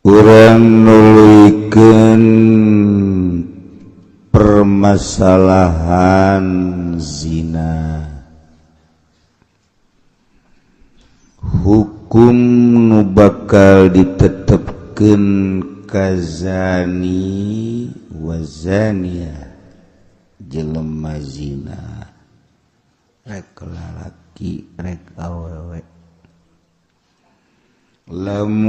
Urang nuluykeun permasalahan zina, hukum nu bakal ditetepkeun ka zani wa zania, jelema zina rek lalaki rek awewe. Lamun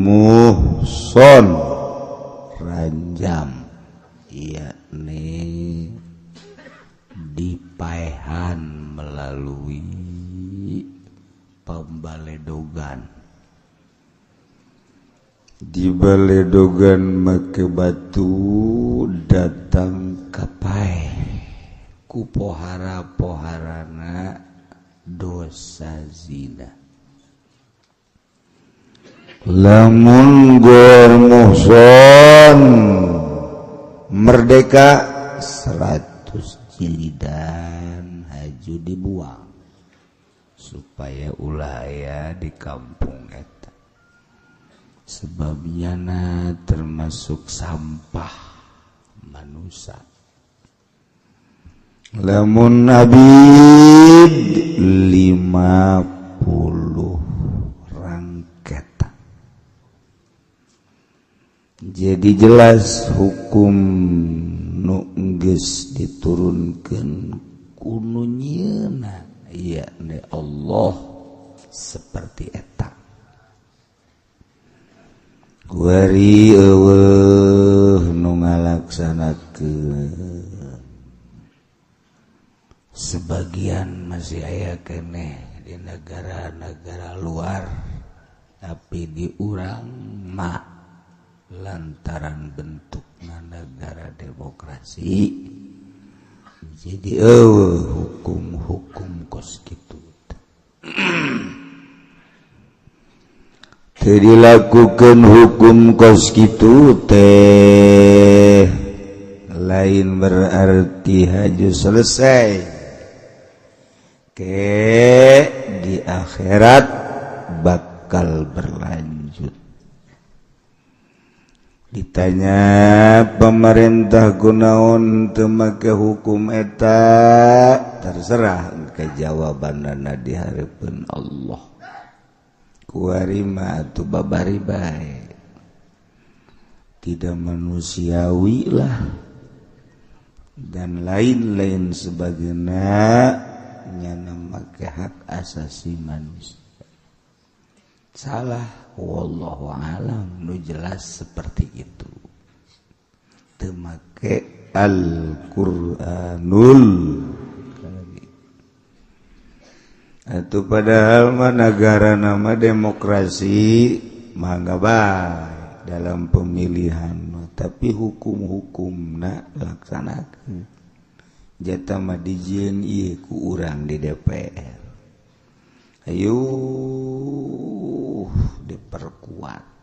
muhson ranjam, yakni dipaehan melalui pembaledogan, dibaledogan make batu, datang ka paeh ku pohara-poharana, dosa zina. Lamun ghoir muhson, merdeka, 100 jilidan, haju dibuang supaya ulah aya di kampung eta, sebabnya na termasuk sampah manusia. Lamun abid, 50 rangketa. Jadi jelas hukum nu geus diturunkan ku nu nyieunna, yakni Allah, seperti eta. Kuari euweuh nu ngalaksanakeun. Sebagian masih aya keneh di negara-negara luar, tapi di urang mah lantaran bentuk negara demokrasi jadi euweuh hukum-hukum kos kitu. Teu dilakukan hukum kos kitu teh lain berarti haju selesai, ke di akhirat bakal berlanjut. Ditanya pemerintah kunaon teu make hukum eta, terserah kejawabanana di hareupeun Allah. Kuari mah atuh babari bae, tidak manusiawi lah dan lain-lain sebagainya, nyana make hak asasi manusia salah. Wallahu alam, nu jelas seperti itu, teu make Al-Qur'anul Karim. Atau padahal mah negara nama demokrasi mangga bae dalam pemilihan, tapi hukum-hukumna laksanakeun. Jatah mah dijieun ieu ku urang di DPR, ayo diperkuat.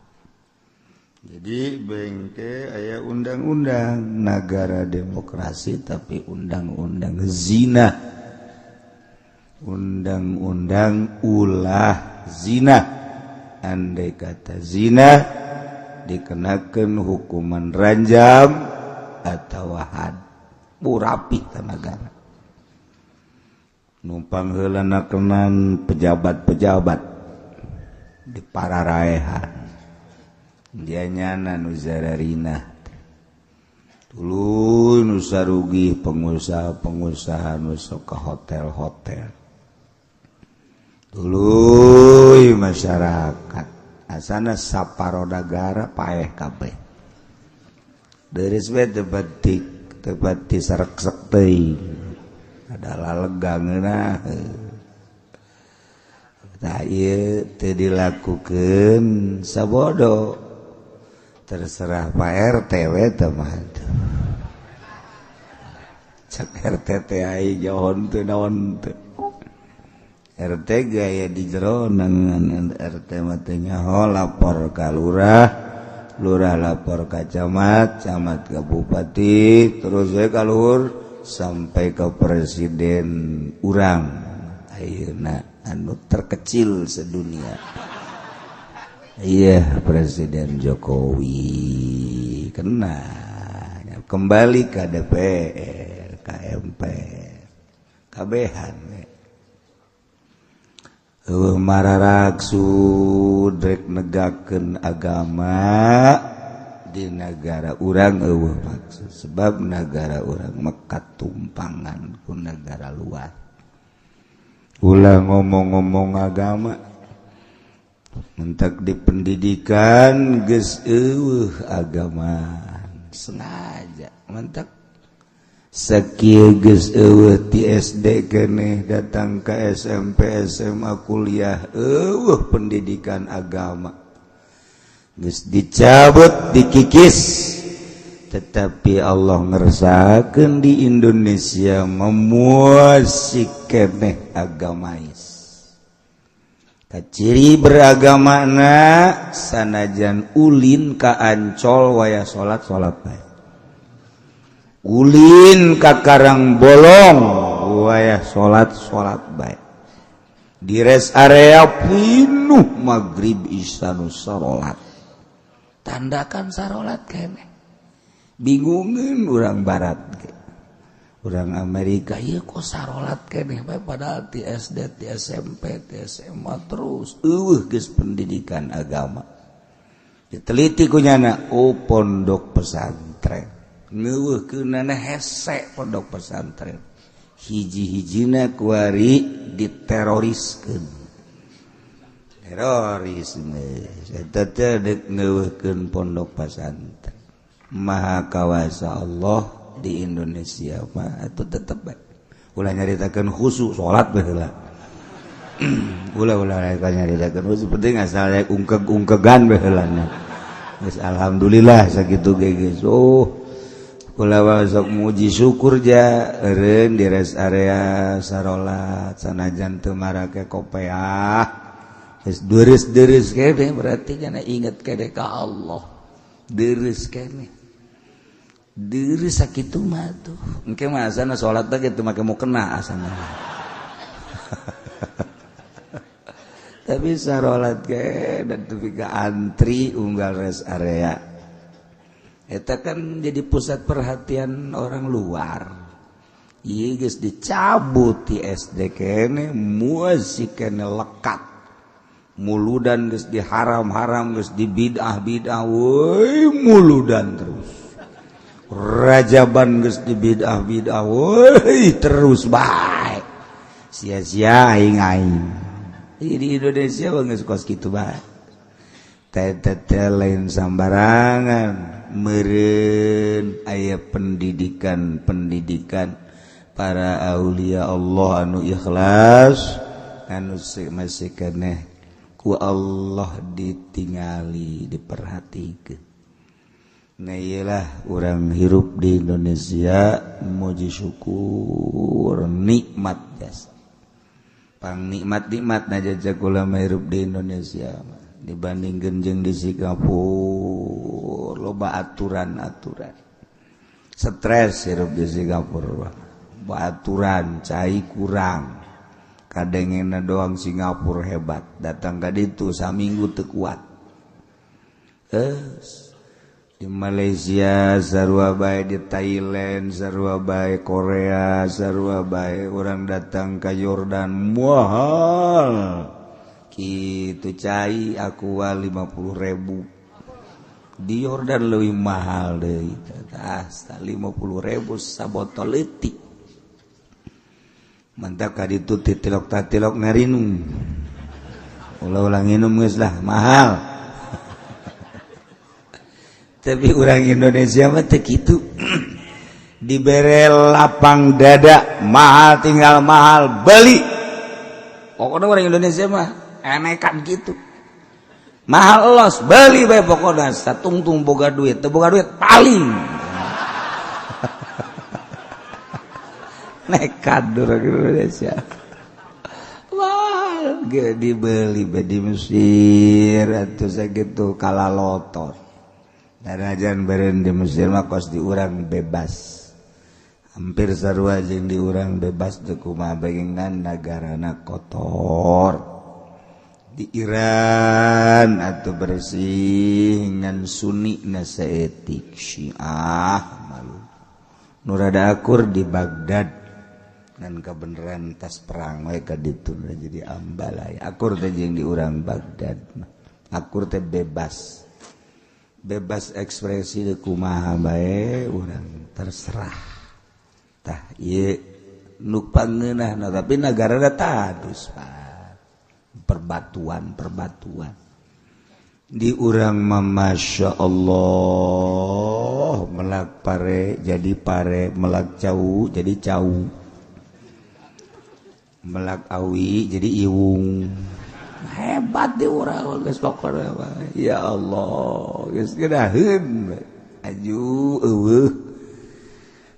Jadi bengke aya undang-undang negara demokrasi, tapi undang-undang zina, undang-undang ulah zina. Andai kata zina dikenakan hukuman ranjam atau had rapi ke negara, numpang heula kenan pejabat-pejabat di pararaehan dia, nyana nu zararina tuluy nu sarugi pengusaha-pengusaha nu sok ke hotel-hotel, tuluy masyarakat asana saparo nagara paeh kabeh. Deris we teu teu sareksek teuing, adalah lega ngeunah. Tah, ieu teu dilakukeun sabodo, terserah Pak RT we teh mah. Cek RT teh ai jauh teu naon teu RT gaya di jero nangan RT mah teu nyaho, lapor ka lurah, lurah lapor ka camat, camat ke bupati, terus we ka luhur sampai ke presiden urang ayeuna anu terkecil sedunia. Iya, Presiden Jokowi kena kembali ke DPR, KMP, kabehan. Mararaksud rek negakeun agama di negara urang eueuh maksud, sebab negara urang mekat tumpangan ku negara luar. Ulah ngomong-ngomong agama, mentak di pendidikan geus eueuh agama sengaja mentak sakieu geus eueuh ti SD keneh datang ke SMP, SMA, kuliah eueuh pendidikan agama geus dicabut dikikis. Tetapi Allah ngersakeun di Indonesia memuasi keneh agamais. Kaciri beragamana sanajan ulin ka Ancol waya salat salat bae, ulin ka Karang Bolong waya salat salat bae, di rest area pinuh maghrib isya nu sarolat, tandakan sarolat keneh. Bingungin orang barat ge, orang Amerika ieu kok sarolat keneh bae, padahal ti SD, ti SMP, ti SMA terus eueuh geus pendidikan agama. Diteliti ku nyana, oh pondok pesantren ngeuweuhkeunana hese pondok pesantren hiji-hijina kuari diteroriskeun, teroris eta teh deuk ngeuweuhkeun pondok pesantren. Maha kawasa Allah di Indonesia mah atuh tetep bae ulah nyaritakeun khusyuk salat bae heula. Ulah nyaritakeun khusyuk, penting asal ungkeg-ungkegan bae heula nya. Geus alhamdulillah sakitu ge geus. Oh kula sok muji syukur ja eureun di rest area sarolat sanajan teu marake kopeah geus deres-deres kene, berarti kana inget kene ka Allah, deres kene, deres sakitu mah tuh engke mah asana salat teh kitu make mukena asana. Tapi sarolat ge dan tepi ka antri unggal rest area eta kan jadi pusat perhatian orang luar. Ieu geus dicabut ti SD kene, musik kene lekat. Muludan geus diharam-haram, geus dibid'ah-bid'ah, woi muludan terus. Rajaban geus dibid'ah-bid'ah, woi terus bae. Sia-sia aing-aing. Di Indonesia mah geus kos kitu bae. Teh lain sambarangan. Meureun aya pendidikan-pendidikan para aulia Allah anu ikhlas anu masih keneh ku Allah ditingali diperhatikeun. Nah iyalah urang hirup di Indonesia muji syukur nikmat jasa pang nikmat-nikmat na jajak kula mah hirup di Indonesia dibandingkeun jeung di Singapura loba aturan-aturan. Stres hirup di Singapura, loba aturan, cai kurang. Kadengena doang Singapura hebat, datang ka ditu saminggu teu kuat. Di Malaysia sarua bae, di Thailand sarua bae, Korea sarua bae, urang datang ka Yordan mahal. Kitu cai aqua 50.000 di Yordan leuwih mahal deui tah 50.000 sabotol leutik. Mantap ka ditu titilok tatilok ngarinum, ulah-ulah nginum geus lah mahal. Tapi urang Indonesia mah teu kitu, dibere lapang dada mahal tinggal mahal beli. Pokoknya orang Indonesia mah enekan gitu, mahal los beli bae pokoknya, satungtung boga duit, teu boga duit paling nekat orang Indonesia. Wah, ge dibeli bae di Mesir atuh sakitu kalalotor. Darajan beureun di Mesir mah kos di urang bebas. Hampir sarua jeung di urang bebas teu kumaha bae ngan nagarana kotor. Di Iran atau bersih ngan Sunni na saeutik, Syiah malu. Nu rada akur di Baghdad, ngan kebenaran tas perang we ka ditu jadi ambalaya. Akur teh jeung di urang Baghdad mah. Akur teh bebas, bebas ekspresi de kumaha bae urang terserah. Tah, ieu nu pangeunahna, tapi negara tadus, Pak. Perbatuan perbatuan di urang mah, Masya Allah, melak pare jadi pare, melak cau jadi cau, melak awi jadi iwung. Hebat di urang geus pokona mah. Ya Allah, geus ngeunaheun aju eueuh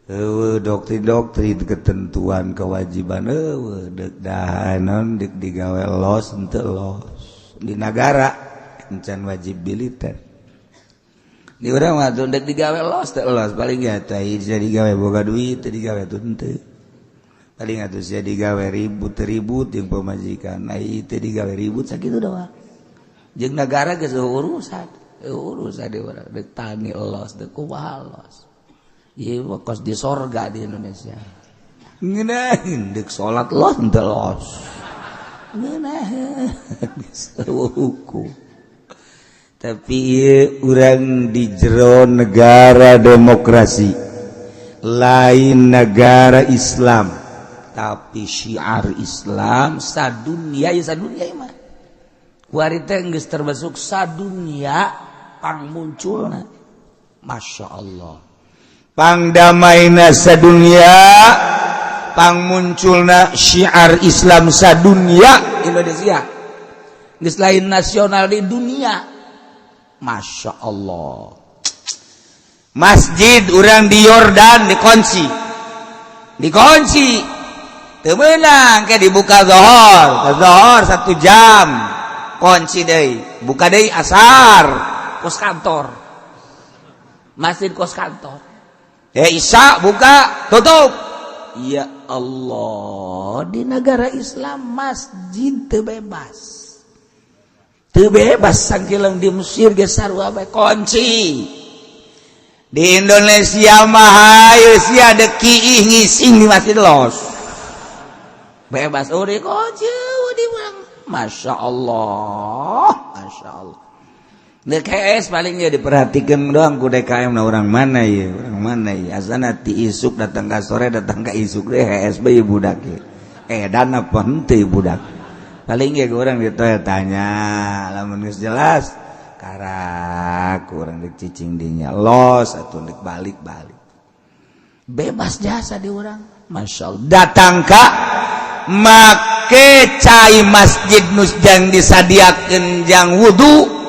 eueuh doktrin-doktrin, ketentuan, kewajiban eueuh. Deuk dahanon, deuk digawe los henteu los di nagara encan wajib militer. Di urang mah tuh deuk digawe los teu los, paling ya teh bisa digawe boga duit, teu digawe tuh henteu. Paling atuh sia digawe ribut teu ribut jeung pamajikan, ai teu digawe ribut, sakitu doang. Jeung nagara geus urusan, urusan di urang. Deuk tani los, deuk kumaha los. Ieu mah kos di sorga di Indonesia. Ngeunaheun deuk salat los henteu los, ngeunaheun geus hukum. Tapi ieu urang di jero negara demokrasi, lain negara Islam, tapi syiar Islam sadunia ya, sadunia mah kuari teh geus termasuk sadunia pang munculna. Masya Allah, pangdamaina sadunia, pang munculna syiar Islam sadunia. Indonesia geus lain nasional, di dunia. Masya Allah, masjid urang di Yordan dikunci, dikunci, teu meunang. Ke dibuka zohor, ke zohor satu jam, kunci deui, buka deui asar. Kos kantor, masjid kos kantor. Ya, Isya buka, tutup. Ya Allah, di negara Islam masjid teu bebas, teu bebas. Sangkilang di Mesir ge sarua bae, kunci. Di Indonesia mah hayu sia dek kiih ngising di masjid los, bebas. Oh, dikunci di urang. Masya Allah, Masya Allah. DKS palingnya diperhatikan doang ku DKM. Nah, orang mana ya, orang mana ya, asana ti isuk datang ke sore, datang ke isuk deh HSB budak eh dan apa henteu budak. Paling ya orang gitu ya, tanya lamun geus jelas karak urang dek cicing dinya los atau dek balik-balik, bebas jasa di urang. Masya Allah, datang ka make cai masjid nu jang disadiakeun jang wudu,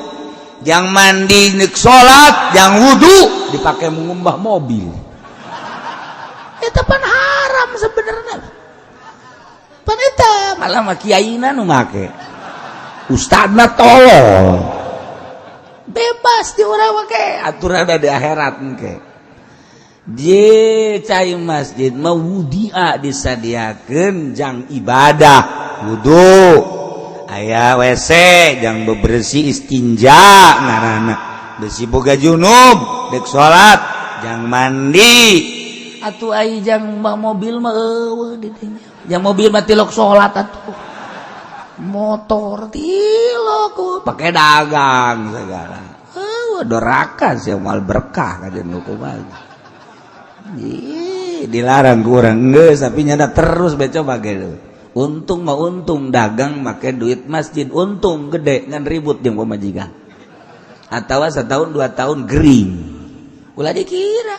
jang mandi, nek salat jang wudu, dipakai mengumbah mobil. Itu pan haram sebenarnya pan eta, malah mah kiaina nu make, ustadna tolol. Bebas di urang make, aturan di akhirat engke. Je cai masjid mah wudia disadiakeun jang ibadah wudu, aya WC jang bebersih, istinja ngaranna, besi boga junub dek salat jang mandi. Atuh ai jang mobil mah eueuh di dinya. Jang mobil mah tilok salat, atuh motor tilok pakai dagang segala. Eueuh, doraka sih, moal berkah kajian nu kumaha. Ih, dilarang kurang geus, tapi nyada terus be coba gitu. Untung mah untung, dagang make duit masjid untung gede, ngan ribut jeung pamajikan atau setahun 2 tahun gering. Ulah dikira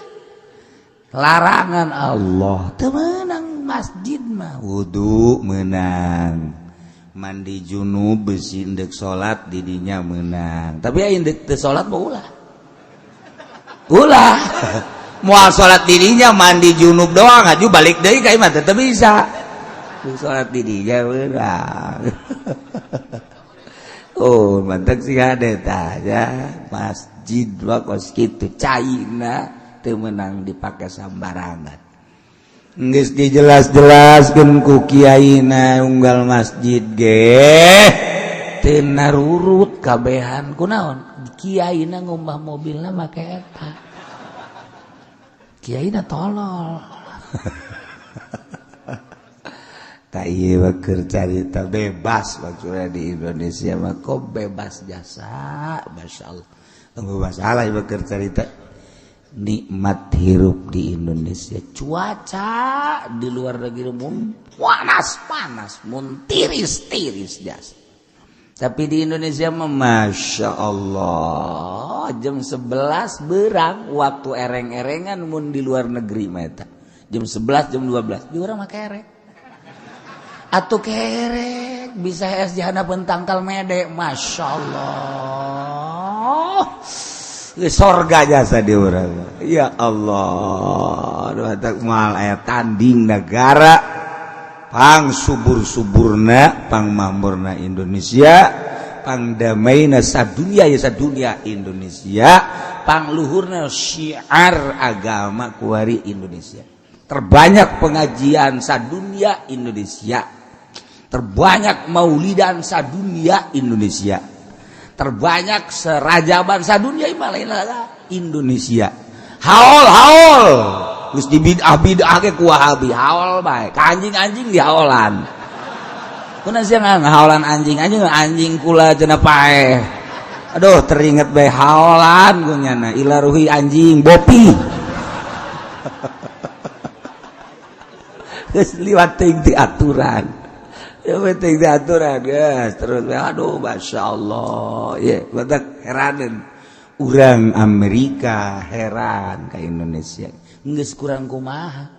larangan Allah teu meunang. Masjid mah wudu meunang, mandi junub besi ndek salat didinya meunang, tapi aya ndek teu salat mah ulah, ulah moal salat didinya. Mandi junub doang aju balik deui ka imah teu bisa. Salat didinya meunang. Oh, mantap sih ada ya. Masjid mah kos kitu, caina teu meunang dipake sambarangan. Geus dijelas-jelaskeun ku kiaina, unggal masjid ge Teu narurut kabehan kunaon kiaina ngumbah mobilna make eta. Kiaina tolol. Tak ieu mah keur carita bebas maksudna di Indonesia mah kok bebas jasa, masyaallah. Tunggu masalah ieu keur carita nikmat hirup di Indonesia. Cuaca di luar negeri mun panas-panas, mun tiris-tiris jasa. Tapi di Indonesia mah masya Allah jam 11 berang waktu ereng-erengan mun di luar negeri mah eta. Jam 11 jam 12 di urang mah kerek. Atuh kerek bisa es jahana tangkal mede, masya Allah. Sorga jasa di urang. Ya Allah, aduh moal aya tanding negara pang subur-suburna, pang makmurna Indonesia, pang damaina sadunia ya sadunia Indonesia, pang luhurna syiar agama kuari Indonesia. Terbanyak pengajian sadunia Indonesia, terbanyak maulidan sadunia Indonesia, terbanyak serajaban sadunia Indonesia. Haul haul geus di bid'ah bid'ah ke ku Wahabi haul bae, ka anjing-anjing dihaolan. Kuna sia ngahaolan anjing-anjing, anjing kula cenah paeh. Aduh teringat bae haolan ku nyana ilaruhi anjing bopi. Geus liwat teuing ti aturan. Ya penting di aturan guys terus aduh masya Allah ya batak heranen urang Amerika heran ke Indonesia geus kurang kumaha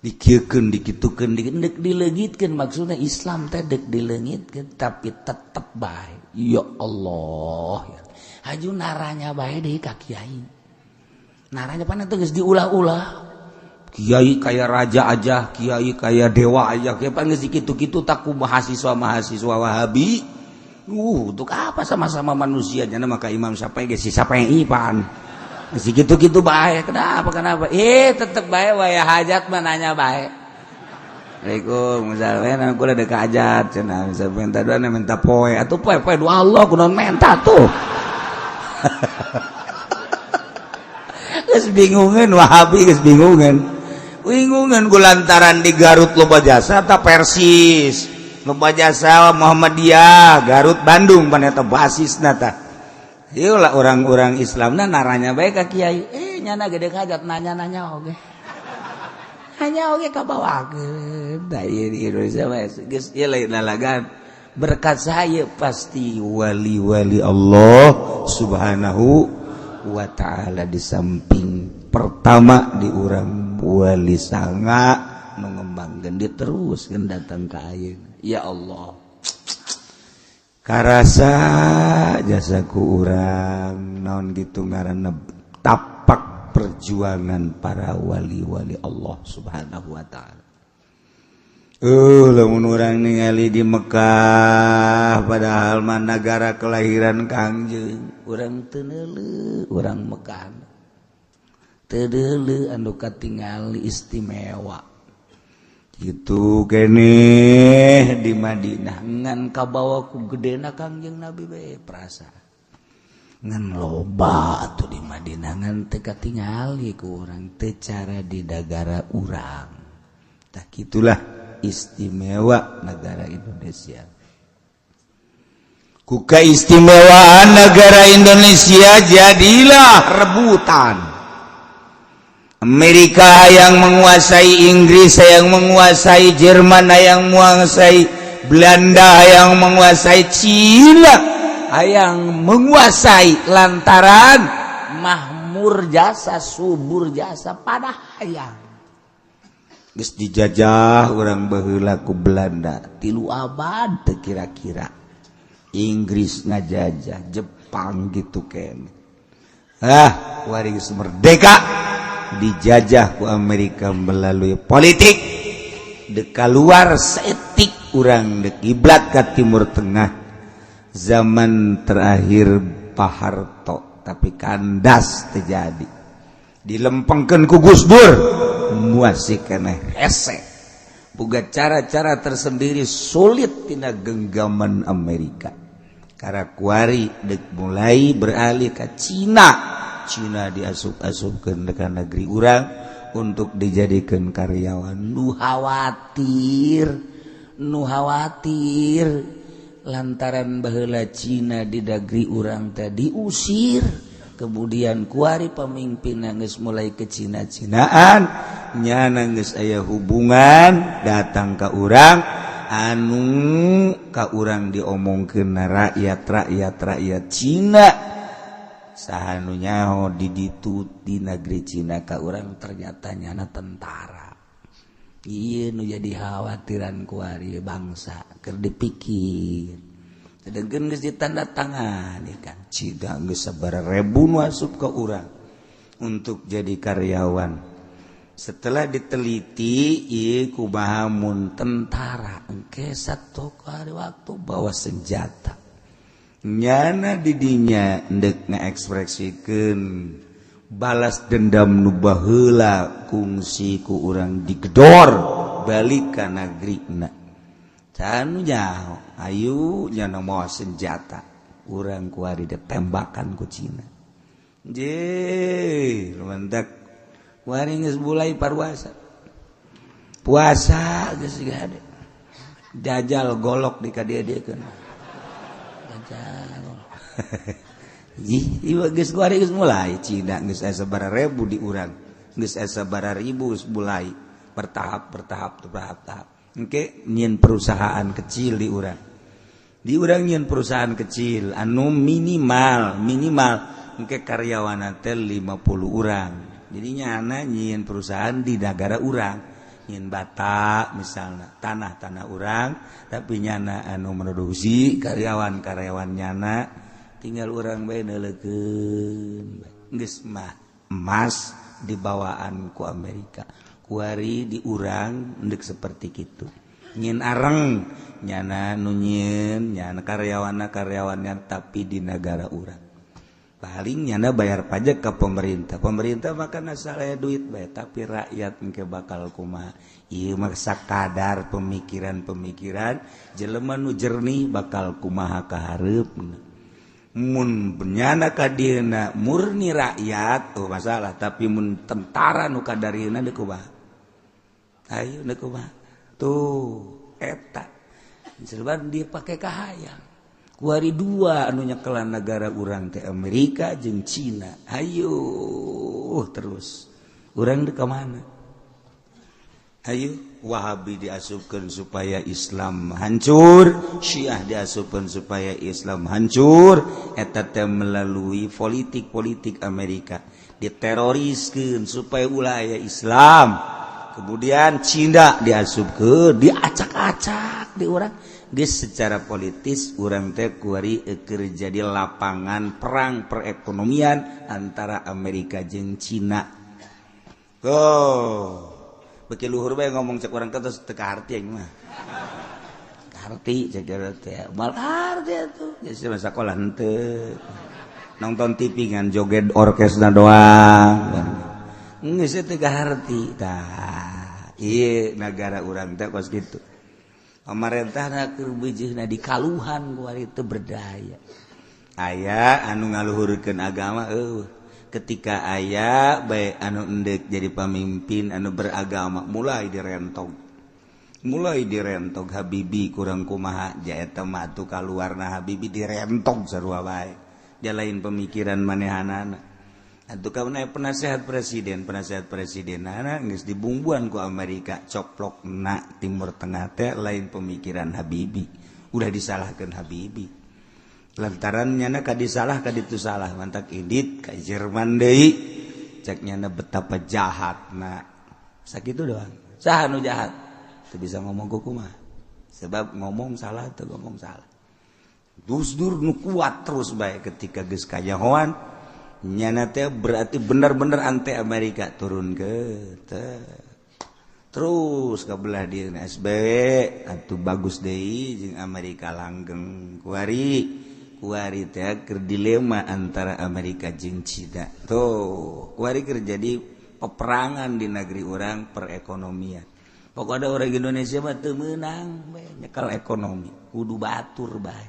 dikieukeun dikitukeun dek dileungitkeun maksudna Islam teh dek dileungitkeun tapi tetep bae ya Allah ya. Haju naranya bae deui ka kiai naranya pan teh geus diulah-ulah kiai kaya raja aja, kiai kaya dewa aja, kiai pan geus kitu-kitu tak ku mahasiswa-mahasiswa Wahabi. Untuk apa sama-sama manusia nya maka Imam Syafi'i geus si Syafi'i pan. Geus kitu-kitu bae, kenapa kenapa? Tetep bae waya hajat mah nanya bae. Assalamualaikum, misalnya kula dek hajat cenah, bisa minta doa minta poe, atuh poe poe doa Allah kunaon menta tuh. Geus bingungeun Wahabi geus bingungeun. Bingungan ku lantaran di Garut loba jasa tak Persis loba jasa Muhammadiyah Garut Bandung paneta basisna tah ieu lah orang-orang Islamna naranya bae ka kiai nyana gede hajat nanya-nanya oge hanya oge kabawakeun da ieu di Indonesia mah geus ieu lain lalagan berkat saya pasti wali-wali Allah Subhanahu wa ta'ala di samping pertama di urang wali sanga mengembangkan dia terus kan datang ke ayeuna ya Allah karasa jasaku urang naon gitu ngaranna tapak perjuangan para wali-wali Allah Subhanahu wa ta'ala. Lamun urang ningali di Mekah padahal mah negara kelahiran Kangjeng urang teu neuleuh urang Mekah teu deuleu anu katingali istimewa kitu keneh di Madinah ngan kabawa ku gedena Kangjeng Nabi bae perasa ngan loba atuh di Madinah ngan teu katingali ku urang teu cara di nagara urang tah kitulah istimewa negara Indonesia. Ku keistimewaan negara Indonesia jadilah rebutan Amerika yang menguasai Inggris, yang menguasai Jerman, yang menguasai Belanda, yang menguasai Cina, yang menguasai lantaran mahmur jasa subur jasa pada hayang geus dijajah urang baheula ku Belanda 3 abad teu kira-kira Inggris ngajajah Jepang gitu kene wari geus merdeka dijajah ku Amerika melalui politik dek keluar seetik urang dek kiblat ke Timur Tengah zaman terakhir Pak Harto tapi kandas terjadi dilempengkeun ku Gus Dur muasih keneh hese boga cara-cara tersendiri sulit tina genggaman Amerika. Karena kuari dek mulai beralih ke Cina. Cina diasup-asupkeun ka negeri urang untuk dijadikan karyawan. Nu khawatir, nu khawatir lantaran baheula Cina di negeri urang teh diusir. Kemudian kuari pemimpin geus mulai ke Cina-Cinaan, nyana geus aya hubungan datang ka urang, anu ka urang diomongkeun rakyat rakyat rakyat Cina. Saha nu nyaho di ditu di negeri Cina ka urang ternyata nyana tentara. Ieu nu jadi khawatiran kuari bangsa keur dipikir. Sedangkan geus ditanda tangan kan Cina geus sabaraha ribu nu asup ka urang untuk jadi karyawan. Setelah diteliti, ieu kumaha mun tentara engke satu kali waktu bawa senjata, nyana didinya ndek ngaekspresikeun balas dendam nu baheula kungsi ku urang digedor balik ka nagrina. Can nyaho ayu nyana mawa senjata, urang kuari ditembakan ku Cina. Je lumantak kuari geus mulai parwasa puasa geus gade jajal golok di ka dieu-diekeun jajal golok. Ih, ieu geus kuari geus mulai Cina geus aya sabaraha ribu di urang, geus aya sabaraha ribu, geus mulai bertahap, bertahap, bertahap tahap. Engke nyieun perusahaan kecil di urang, di urang nyieun perusahaan kecil anu minimal minimal engke karyawan teh 50 orang. Jadi nyana nyieun perusahaan di negara urang, nyieun bata misalnya, tanah-tanah urang, tapi nyana anu produksi, karyawan-karyawan nyana, tinggal urang bae neuleukeun. Geus mah emas dibawaan ku Amerika. Kuari di urang ndek seperti kitu, nyieun areng nyana nu nyieun, nyana karyawanna karyawannya, tapi di negara urang. Paling nyana bayar pajak ke pemerintah, pemerintah makan asal aya duit bae. Tapi rakyat engke bakal kumaha? Ieu mah sakadar pemikiran-pemikiran jelema nu jernih, bakal kumaha kahareupna mun nyana kadieuna murni rakyat tuh masalah. Tapi mun tentara nu kadarieuna deuk kumaha? Ayo, deuk kumaha tuh eta? Sebab dia pakai kahayang. Kuari dua anu nyekelan negara urang teh Amerika jeung Cina. Ayo terus urang di mana? Ayo, Wahabi diasupkan supaya Islam hancur, Syiah diasupkan supaya Islam hancur. Eta teh melalui politik-politik Amerika, diteroriskan supaya ulah aya Islam. Kemudian Cina diasupkeun, diacak-acak di urang. Geus secara politis urang teh kuari keur jadi lapangan perang perekonomian antara Amerika jeung Cina. Oh, beki luhur bae ngomong, cek urang teh terus teu kaharti aing mah. Kaharti cek urang teh. Moal kaharti atuh. Geus mah sakola henteu. Nonton TV ngan joget orkesna doang. Geus teu kaharti. Tah, ieu nagara urang teh kos kitu. Pemerintah keur beujeuna di kaluhan kuari teu berdaya. Aya anu ngaluhurkeun agama eueuh. Ketika aya bae anu endek jadi pamimpin anu beragama, mulai direntog, mulai direntog. Habibie kurang kumaha ja eta mah atuh kaluarna Habibie direntog sarua bae, dia lain pemikiran manehanana atuh. Kauna penasehat presiden, penasehat presiden anak geus dibumbuan ku Amerika, coplok na Timur Tengah teh lain pemikiran Habibie. Udah disalahkan Habibie lantaran nyana ka disalah ka ditu salah, mantak indit ka Jerman deui. Cek nyana betapa jahat. Nah, sakitu doang. Saha nu jahat? Teu bisa ngomong kumaha, sebab ngomong salah teu ngomong salah. Gus Dur nu kuat terus bae. Ketika geus kanyahoan nyana teh berarti bener-bener anti Amerika, turun ke teh terus ke belah di SBY atuh bagus deui jeung Amerika langgeng. Kuari kuari teh keur dilema antara Amerika jeung Cina tuh. Kuari keur jadi peperangan di negeri urang perekonomian. Pokoknya orang Indonesia mah teu meunang bae nyekel ekonomi, kudu batur bae.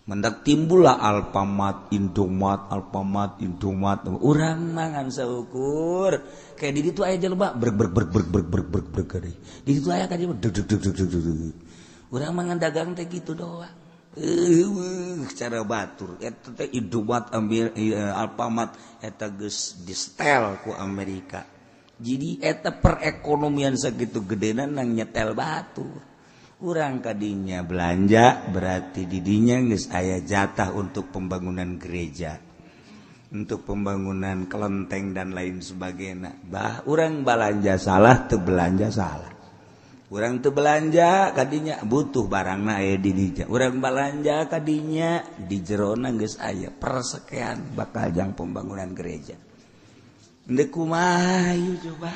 Mendak timbullah Alfamart, Indomaret, Alfamart, Indomaret. Urang mangan saukur. Kayak di ditu aya jelema brek brek brek brek brek brek brek brek gede. Di ditu aya ka jelema deg deg deg deg deg. Urang mangan dagang teh kitu doang. Cara batur eta teh Indomaret ambil Alfamart eta geus di-setel ku Amerika. Jadi eta perekonomian sakitu gedena nang nyetel batur. Urang kadinya belanja berarti didinya geus aya jatah untuk pembangunan gereja, untuk pembangunan kelenteng dan lain sebagainya. Bah urang belanja salah teu belanja salah. Urang teu belanja kadinya butuh barangna aya di dinya. Urang belanja kadinya di jerona geus aya persekian bakal jang pembangunan gereja. Ndek kumaha ieu coba?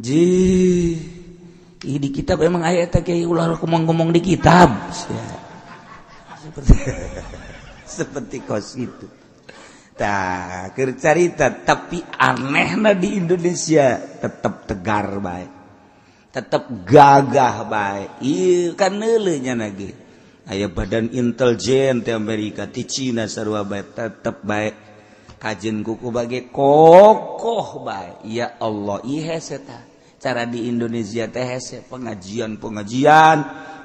Ji di kitab emang ayat teh kiai ulah ngomong-ngomong di kitab ya. Seperti seperti kos itu. Tah keur carita tapi anehna di Indonesia tetap tegar bae. Tetap gagah bae. Ieu kan neuleuh nya lagi. Aya badan intelijen ti Amerika, ti Cina sarua bae tetep bae. Kajen kuku bage kokoh bae. Ya Allah, ieu hese tah. Cara di Indonesia teh hese pengajian-pengajian,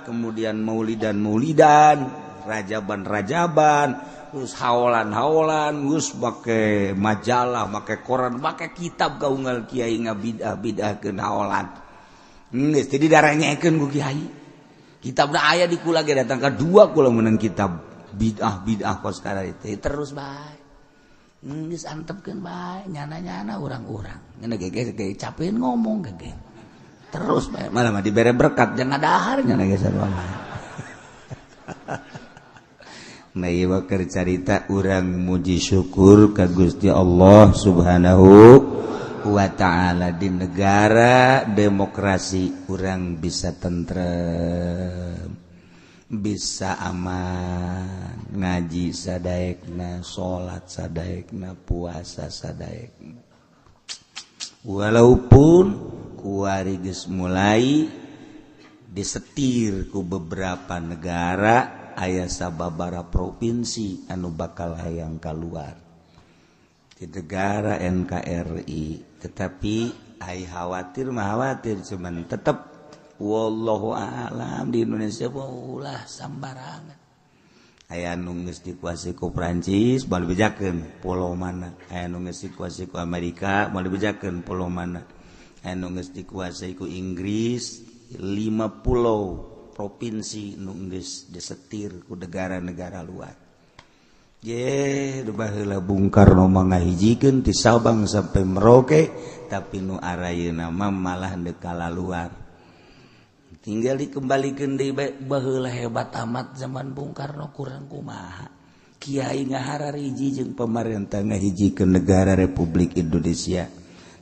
kemudian maulidan-maulidan, rajaban-rajaban, terus haolan-haolan, terus make majalah, make koran, make kitab kaunggal kiai ngabidah-bidahkeun haolan. Geus teu didarengekeun ku kiai. Kitab da aya di kula ge datang ka dua kula meunang kitab bid'ah-bid'ah kos itu terus bae. Geus antepkeun bae nyana-nyana urang-urang. Ngeuna ge ge capeun ngomong ge. Terus bae malah mah dibere berkat jangan dahar nyana ge sarua mah. Nah ieu keur carita urang muji syukur ka Gusti Allah Subhanahu wa ta'ala di negara demokrasi urang bisa tentrem, bisa aman, ngaji sadaekna, salat sadaekna, puasa sadaekna. Walaupun kuari geus mulai disetir ku beberapa negara aya sababara provinsi anu bakal hayang keluar di negara NKRI, tetapi ai khawatir mah khawatir cuman tetep wallahu a'lam di Indonesia ulah sambarangan. Aya nu geus dikuasai ku Prancis moal dibejakeun pulau mana, aya nu geus dikuasai ku Amerika moal dibejakeun pulau mana, aya nu geus dikuasai ku Inggris 5 pulau provinsi nu geus disetir ku negara-negara luar. Ye, baheula Bung Karno mah ngahijikeun ti Sabang sampai Merauke, tapi nu arayeuna mah malah deuk luar. Tinggal dikembalikan deui bae baheula hebat amat zaman Bung Karno kurang kumaha. Kiai ngaharariji jeung pemerintah ngahijikeun negara Republik Indonesia.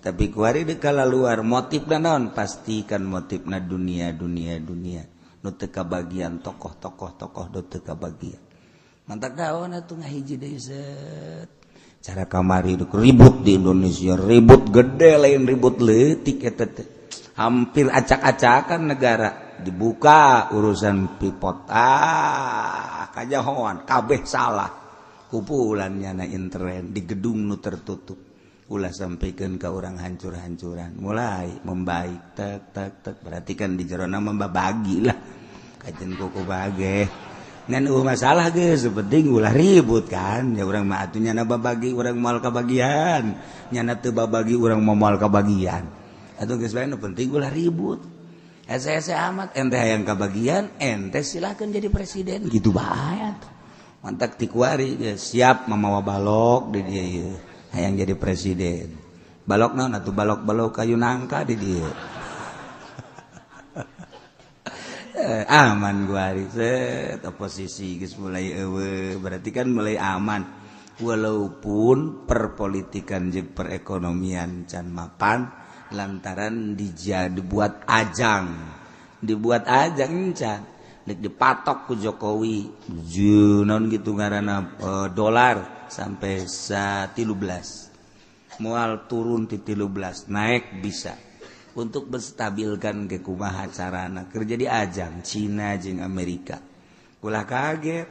Tapi kuari deuk luar motifna naon? Pastikan motifna dunia dunia dunia. Nu teu kabagian tokoh-tokoh tokoh nu teu kabagian. Mantak daun atuh ngahiji deui set. Cara kamari ribut di Indonesia, ribut gede lain ribut leutik eta teh. Hampir acak-acakan negara dibuka urusan pipot. Ah, kajahoan kabeh salah. Kumpulan nyana intern di gedung nu tertutup. Ulah sampaikan ke orang hancur-hancuran. Mulai membaik tek tek tek berarti kan di jerona membagi lah. Kajen kuku bage. Ngan masalah geus penting ulah ribut kan. Ya urang mah atuh nyana babagi urang moal kabagian. Nyana teu babagi urang moal kabagian. Atuh geus bae nu penting ulah ribut. Hese-hese amat ente hayang kabagian, ente silakan jadi presiden gitu bae atuh. Mantak ti kuari geus siap mamawa balok di dieu ieu. Hayang jadi presiden. Balok naon atuh balok-balok kayu nangka di dieu. Aman kuari set oposisi geus mulai eueuh berarti kan mulai aman. Walaupun perpolitikan jeung perekonomian can mapan lantaran dibuat ajang can dek dipatok ku Jokowi naon gitu ngaranna dolar sampai 13 moal turun ti 13 naik bisa untuk menstabilkan ke kumaha carana kerja di ajang Cina jeung Amerika. Ulah kaget.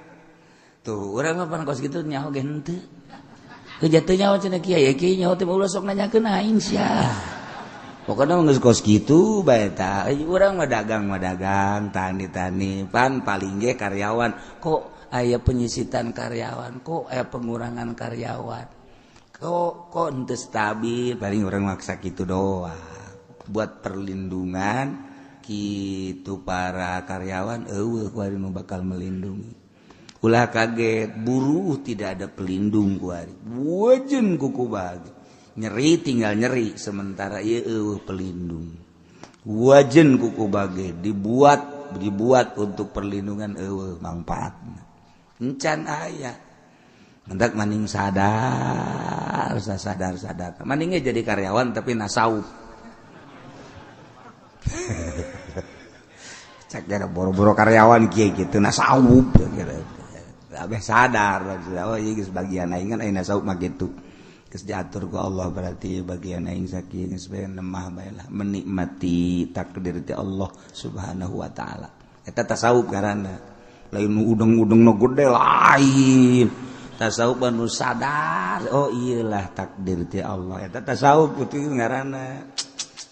Tuh, urang mah pan kos kitu nyaho ge henteu. Heuh teu nyaho cenah kiai, kiai nyaho teh ulah sok nanyakeun aing sia. Pokoknya geus kos kitu bae tah. Urang mah dagang, tani-tani, pan paling ge karyawan. Kok aya penyisitan karyawan, kok aya pengurangan karyawan. Kok kok henteu stabil, paling urang maksa kitu doang. Buat perlindungan kitu para karyawan eueuh kuari nu bakal melindungi. Ulah kaget, buruh tidak ada pelindung kuari. Wajen kuku bagi. Nyeri tinggal nyeri sementara ieu eueuh pelindung. Wajen kuku bagi dibuat untuk perlindungan eueuh mangfaatna. Encan aya. Mendak maning sadar, sadar. Maningnya jadi karyawan tapi nasaup. Cek gara boro-boro karyawan kieu kitu nasaup gitu. Abeh sadar oh ieu geus bagian aing kan aing nasaup mah kitu. Geus diatur ku Allah berarti bagian aing sakieu geus bae nemah bae lah menikmati takdir ti Allah Subhanahu wa taala. Eta tasawuf ngaranna. Lain nu udeng-udeng nu gede lain. Tasawuf anu sadar oh iyalah takdir ti Allah. Eta tasawuf itu ngaranna.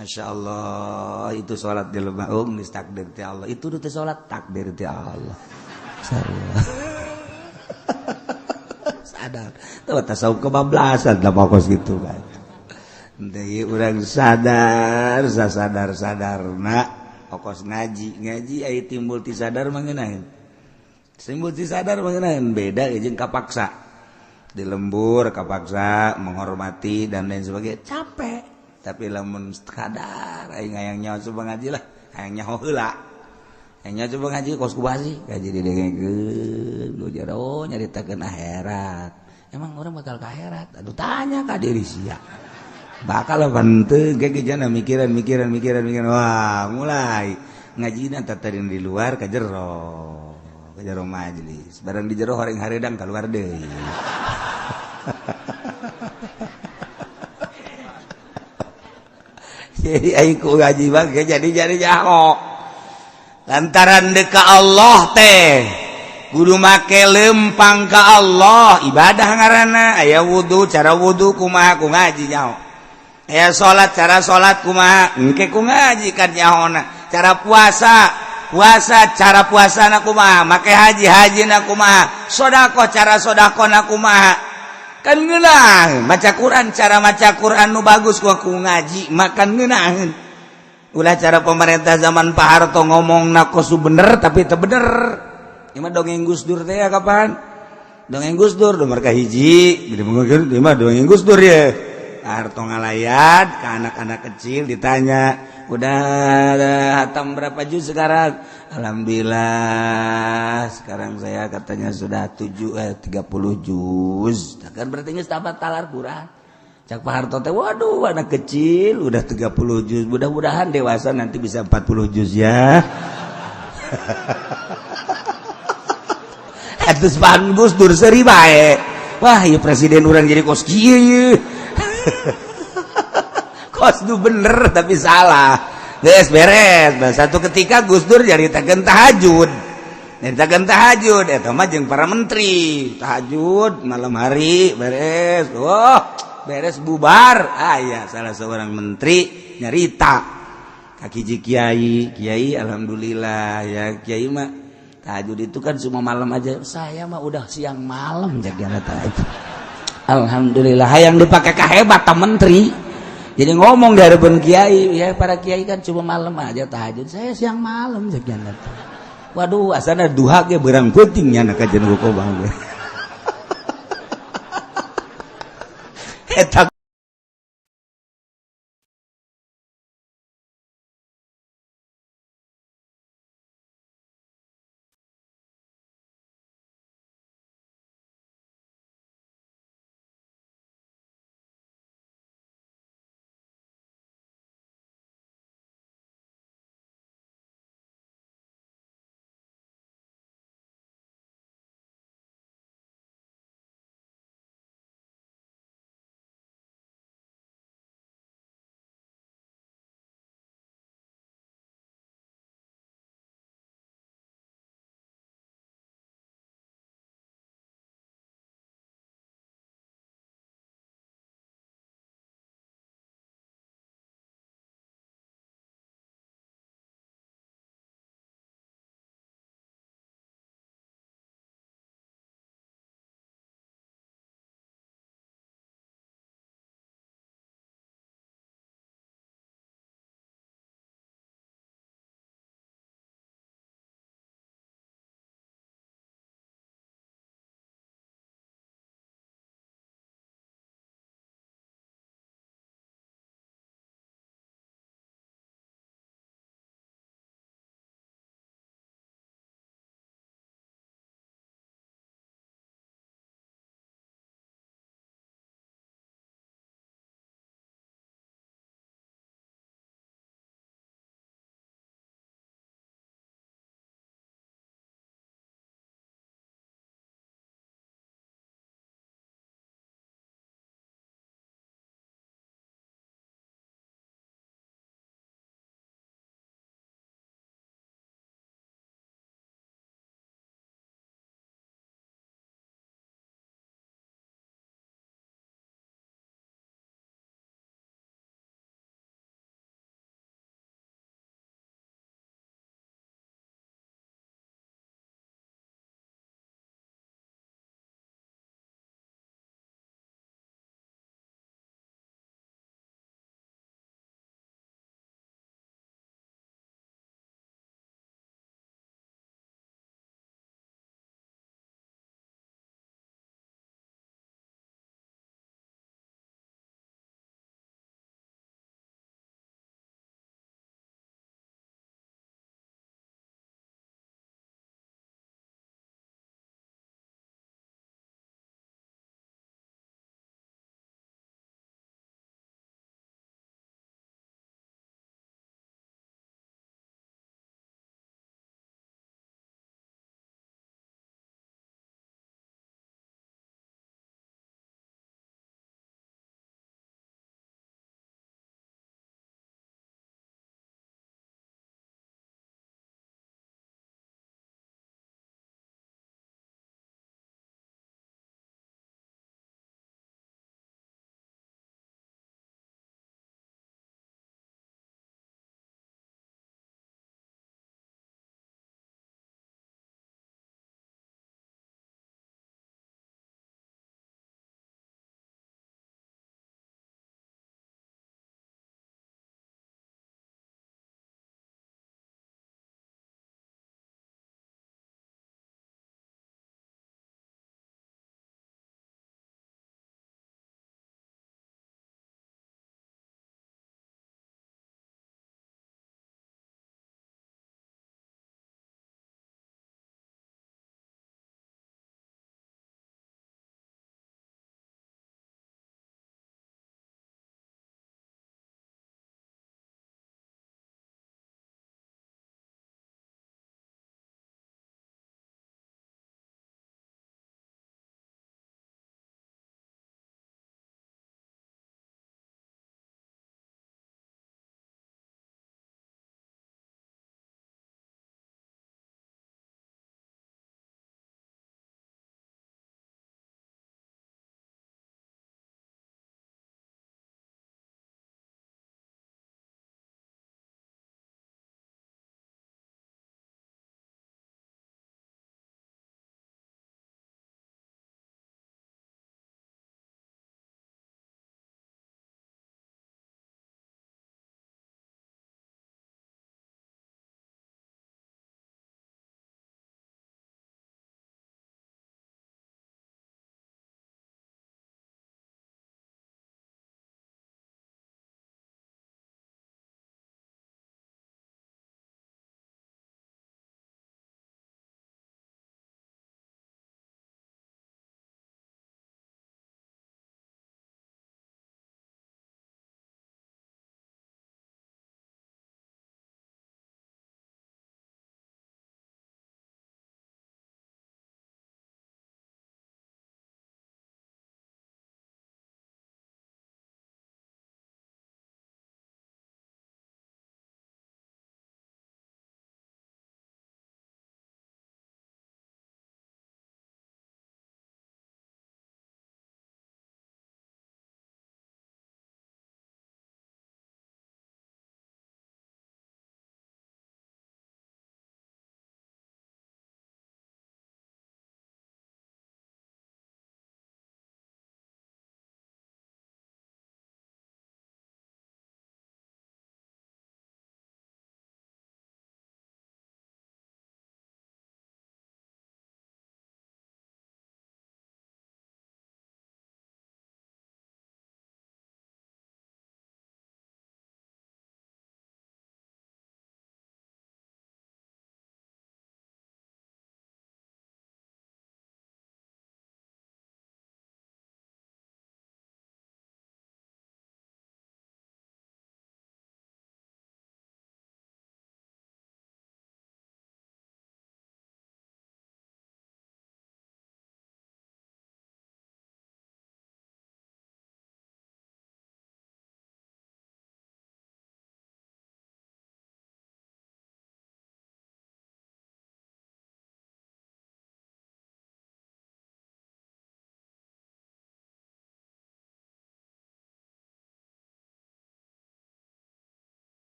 Masya Allah itu salat di lemah oh geus takdir ti Allah. Itu teh salat takdir ti Allah. Sadar. Tuh tasawuf kebablasan lah pokos gitu kan. Deui urang sadar, sadar-sadarna pokos ngaji, ngaji aya timbul ti sadar mah ngeunaheun. Timbul ti sadar mah ngeunaheun beda jeung kapaksa. Di lembur kapaksa menghormati dan lain sebagainya capek. Tapi lamun sadar aing hayang nyaho coba ngaji lah, hayang nyaho heula. Hayang coba ngaji kos kubasi, ngaji didengekeun lu jero nyaritakeun akhirat. Emang orang bakal ke akhirat? Aduh tanya ka diri sia. Bakal henteu ge jana mikiran. Wah, mulai ngajina tatarin di luar ka jero majelis. Barang di jero horeng hareudang kaluar deui. Jadi aing ku ngaji mah jadi nyaho. Lantaran deka Allah teh kudu make lempang ka Allah ibadah ngaranna aya wudu cara wudu kumaha ku ngaji nyaho. Aya salat cara salat kumaha engke ku ngaji kan nyahona. Cara puasa puasa cara puasana kumaha make haji hajina kumaha sedekah cara sedekahna kumaha kan ngeunah maca Quran cara maca Quran nu bagus ku ngaji makan ngeunaheun. Ulah cara pemerintah zaman Pak Harto ngomong nakosu bener tapi teu bener. Ieu mah dongeng Gus Dur teh ya kapan? Dongeng Gus Dur nomor kahiji, ieu mah dongeng Gus Dur ya. Pak Harto ngalayat ke anak-anak kecil ditanya, "Udah hatam berapa juz sekarang?" Alhamdulillah, sekarang saya katanya sudah 30 juz. Kan berarti geus tamat talar Quran. Cak Pak Harto teh, waduh anak kecil udah 30 juz, mudah-mudahan dewasa nanti bisa 40 juz ya. Atus pan Gus Dur seuri bae. Wah, ieu presiden urang jadi kos kieu ieu. Kos nu bener tapi salah. Geus beres. Nah, satu ketika Gus Dur nyaritakeun tahajud. Nyaritakeun tahajud eta mah jeung para menteri. Tahajud malam hari beres. Wah, beres bubar. Aya salah seorang menteri nyarita kaki kiai, kiai alhamdulillah ya kiai mah tahajud itu kan cuma malam aja. Saya mah udah siang malam jaga tahajud. Alhamdulillah hayang dipakai kahebat ta menteri. Jadi ngomong di hadapan kiai, ya para kiai kan cuma malam aja tahajud, saya siang malam jaga. Waduh, asana duha ge beurang peuting nya kajen ku kobang. Eta